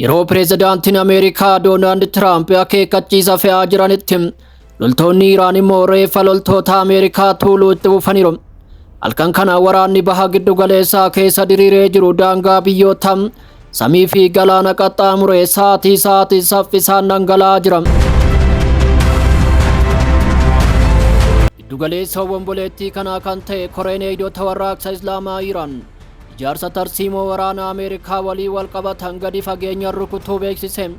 Yeroo pireezidaantiin Ameerikaa Doonaald Tiraamp akeekkachiisa fe'aa jiranitti loltoonni Iraan immoo reeffa loltoota Ameerikaa tuuluu itti fufaniiru. Halkan kana waraanni baha giddu galeessaa keessa diriiree jiru daangaa biyyoota samii fi galaana qaxxaamuree sa'aatii sa'aatii saffisaan dhangala'aa jira. Giddugaleessa obomboleettii kanaa kan ta'e Koreen Eegdota Warraaqsa Islaamaa Iraan ijaarsa tarsiimoo waraana Ameerikaa walii wal qabatan gadi fageenyaan rukutuu beeksise.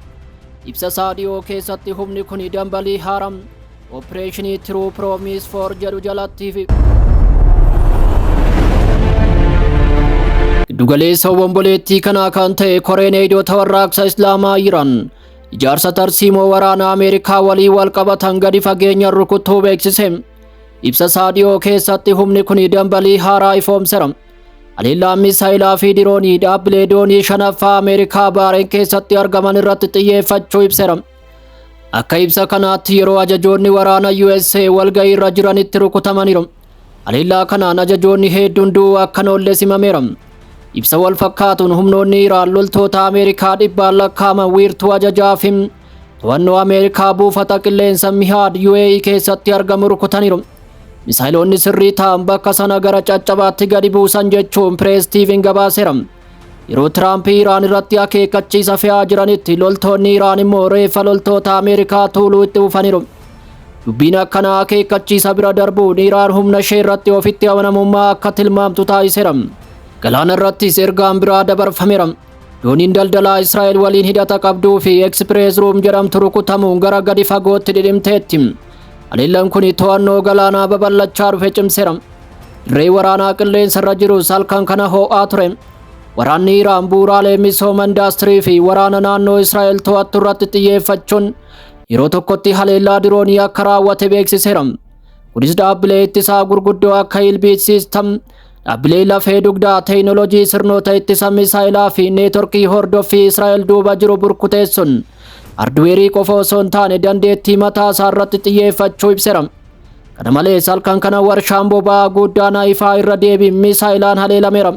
Ibsa isaa dhiyoo keessatti humni kun dambalii haaraa Opereeshinii True Promise 4 jedhu jalatti fi Giddugaleessa obomboleettii kanaa kan ta'e Koreen Eegdota Warraaqsa Islaamaa Iraan ijaarsa tarsiimoo waraana Ameerikaa walii wal qabatan gadi fageenyaan rukutuu beeksise. Ibsa isaa dhiyoo keessatti humni kun dambalii haaraa ifoomseera. Haleellaan misaayilaa fi diroonii dhaabbilee doonii shanaffaa Ameerikaa Baareen keessatti argaman irratti xiyyeeffachuu ibseera. Akka ibsa kanaatti yeroo ajajoonni waraana USA walgahii irra jiranitti rukutamaniiru. Haleellaa kanaan ajajoonni hedduun du'uu akka hin oolle himameera. Ibsa wal fakkaatuun humnoonni Iraan loltoota Ameerikaa dhibbaan lakkaa'aman wiirtuu ajajaa fi to'annoo Ameerikaa buufata qilleensa Mihaad UAE keessatti argamu rukutaniiru. Misaayiloonni sirrii ta'an bakka sana gara caccabaatti gadi buusan jechuun Pirees TV'n gabaaseera. Yeroo Tiraamp Iraan irratti akeekkachiisa fe'aa jiranitti loltoonni Iraan immoo reeffa loltoota Ameerikaa tuuluu itti fufaniiru. Dubbiin akkanaa akeekkachiisa bira darbuun Iraan humna ishee irratti ofitti amanamummaa akka tilmaamtu taasiseera. Galaana irrattis ergaan biraa dabarfameera. Dooniin daldalaa Israa'el waliin hidhata qabduu fi Eksprees Ruum jedhamtu rukutamuun gara gadi fagootti dhidhimteetti. Haleellaan kun to'annoo galaanaa babal'achaa dhufe cimseera. Dirree waraanaa qilleensa irra jirus halkan kana ho'aa ture. Waraanni Iraan bu'uuraalee misooma indaastirii fi waraana naannoo Israa'el to'attu irratti xiyyeeffachuun yeroo tokkotti haleellaa diroonii akka raawwate beeksiseera. Kunis dhaabbilee ittisaa gurguddoo akka Elbit System, dhaabbilee lafee dugdaa teekinooloojii sirnoota ittisa misaayilaa fi neetworkii hordoffii Israa'el duuba jiru burkuteessuun hardweerii qofa osoo hin taane dandeettii mataa isaa irratti xiyyeeffachuu ibseera. Kana malees halkan kana warshaan boba'aa guddaan Haifaa irra deebiin misaayilaan haleelameera.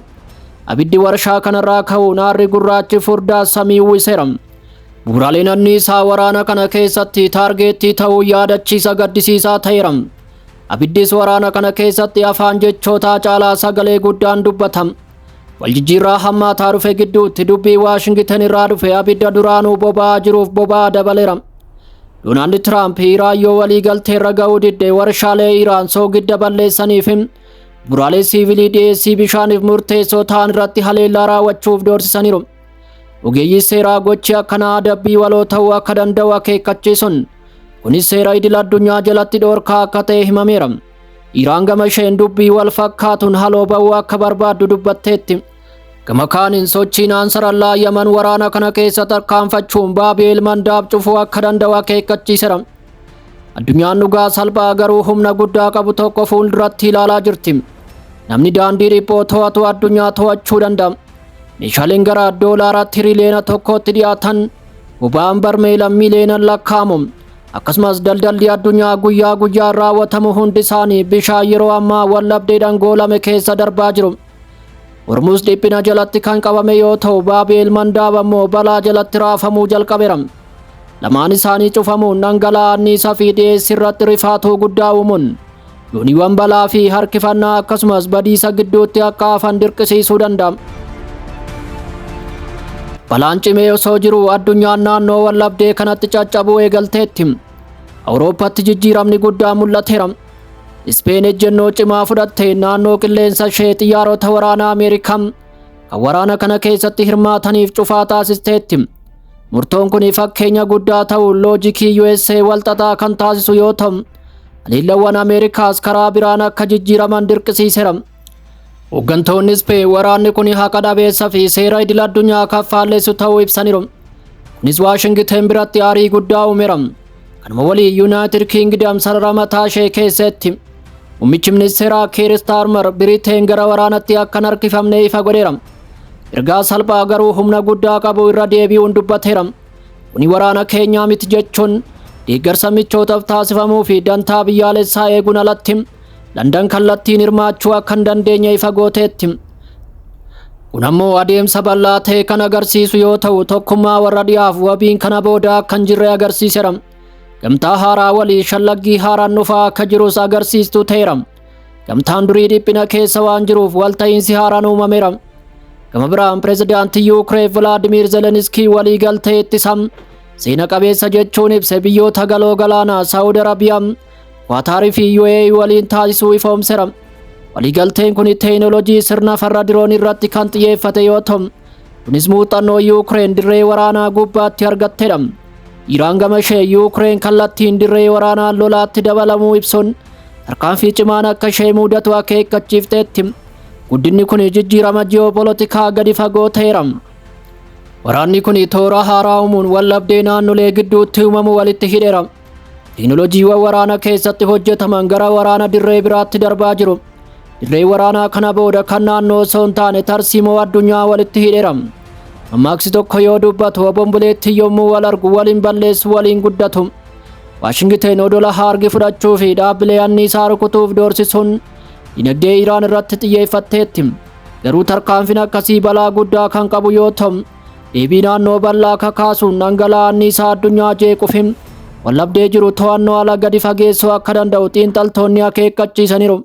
Abiddi warshaa kanarraa ka'uun aarri gurraachi furdaa samii uwwiseera. Bu'uuraaleen anniisaa waraana kana keessatti taargeettii ta'uu yaadachiisa gaddisiisaa ta'eera. Abiddis waraana kana keessatti afaan jechootaa caalaa sagalee guddaan dubbata. Waljijjiirraa hammaataa dhufe gidduutti dubbii Waashingiten irraa dhufe abidda duraanuu boba'aa jiruuf boba'aa dabaleera. Doonaald Tiraamp Iraan yoo walii galteerra ga'uu didde warshaalee Iraan soogidda balleessaniif bu'uuraalee siivilii dhiyeessii bishaaniif murteessoo ta'an irratti haleellaa raawwachuuf doorsisaniiru. Ogeeyyii seeraa gochi akkanaa adabbii waloo ta'uu akka danda'u akeekkachiisuun kunis seera idil addunyaa jalatti dhoorkaa akka ta'e himameera. Iraan gama isheen dubbii wal fakkaatuun haloo ba'uu akka barbaaddu dubbatteetti. Gama kaaniin sochiin Ansarallaa Yaman waraana kana keessa tarkaanfachuun Baabeel Mandaab cufuu akka danda'u akeekkachiiseera. Addunyaan dhugaa salphaa garuu humna guddaa qabu tokko fuulduratti ilaalaa jirti. Namni daandii dhiphoo to'atu addunyaa to'achuu danda'a. Meeshaaleen gara doolaara tiriliyoona tokkootti dhiyaatan boba'aan barmeela miiliyoonaan lakkaa'amu. Akkasumas daldalli addunyaa guyyaa guyyaan raawwatamu hundi isaanii bishaan yeroo ammaa wallabdeedhaan goolame keessa darbaa jiru. Hormuz dhiphina jalatti kan qabame yoo ta'u Baabeel Mandaab ammoo balaa jalatti raafamuu jalqabeera. Lamaan isaanii cufamuun dhangala'aa anniisaa fi dhiyeessii irratti rifaatuu guddaa uumuun dooniiwwan balaa fi harkifannaa akkasumas badiisa gidduutti akka hafan dirqisiisuu danda'a. Balaan cimee osoo jiru addunyaan naannoo wallabdee kanatti caccabuu eegalteetti. Awurooppaatti jijjiiramni guddaa mul'ateera. Ispeen ejjennoo cimaa fudhatte naannoo qilleensa ishee xiyyaarota waraanaa Ameerikaa kan waraana kana keessatti hirmaataniif cufaa taasisteetti. Murtoon kun fakkeenya guddaa ta'uun loojikii USA walxaxaa kan taasisu yoo ta'u, haleellawwan Ameerikaas karaa biraan akka jijjiiraman dirqisiiseera. Hooggantoonni Ispeen waraanni kun haqa dhabeessa fi seera idil addunyaa kan faallessu ta'uu ibsaniiru. Kunis Waashingiten biratti aarii guddaa uumeera. Kanuma waliin Yuunaayitid Kiingdam sarara mataa ishee keessatti muummichi ministeeraa Kiir Staarmar Biriteen gara waraanatti akka hin harkifamne ifa godheera. Ergaa salphaa garuu humna guddaa qabu irra deebi'uun dubbateera. Kuni waraana keenyaa miti jechuun deeggarsa michootaaf taasifamuu fi dantaa biyyaalessaa eeguun alatti Landan kallattiin hirmaachuu akka hin dandeenye ifa gooteetti. Kun ammoo adeemsa bal'aa ta'e kan agarsiisu yoo ta'u, tokkummaa warra dhiyaaf wabiin kana booda akka hin jirre agarsiiseera. Gamtaa haaraa walii shallaggii haaraan dhufaa akka jirus agarsiistuu ta'eera. Gamtaan durii dhiphina keessa waan jiruuf walta'iinsi haaraan uumameera. Gama biraan pirezidaantii Yuukireen Vilaadimiir Zeleniskii walii galtee ittisa seena qabeessa jechuun ibse biyyoota galoo galaanaa Saawud Arabiyaa, Qaataarii fi UAE waliin taasisuu ifoomseera. Waliigalteen kun teekinooloojii sirna farra diroonii irratti kan xiyyeeffate yoo ta'u, kunis muuxannoo Yuukireen dirree waraanaa gubbaatti argattedha. Iraan gama ishee Yuukireen kallattiin dirree waraanaa lolaatti dabalamuu ibsuun tarkaanfii cimaan akka ishee mudatu akeekkachiifteetti. Guddinni kun jijjiirama ji'oopolotikaa gadi fagoo ta'eera. Waraanni kun toora haaraa uumuun wallabdee naannolee gidduutti uumamu walitti hidheera. Teekinooloojiiwwan waraana keessatti hojjetaman gara waraana dirree biraatti darbaa jiru. Dirree waraanaa kana booda kan naannoo osoo hin taane tarsiimoo addunyaa walitti hidheera. Mammaaksi tokko yoo dubbatu, obomboleetti yommuu wal argu waliin balleessu, waliin guddatu. Waashingteen odola Haargi fudhachuu fi dhaabbilee anniisaa rukutuuf doorsisuun dinagdee Iraan irratti xiyyeeffatteetti. Garuu tarkaanfiin akkasii balaa guddaa kan qabu yoo ta'u, deebii naannoo bal'aa kakaasuun dhangala'aa anniisaa addunyaa jeequuf wallabdee jiru to'annoo ala gadi fageessuu akka danda'u xiinxaltoonni akeekkachiisaniiru.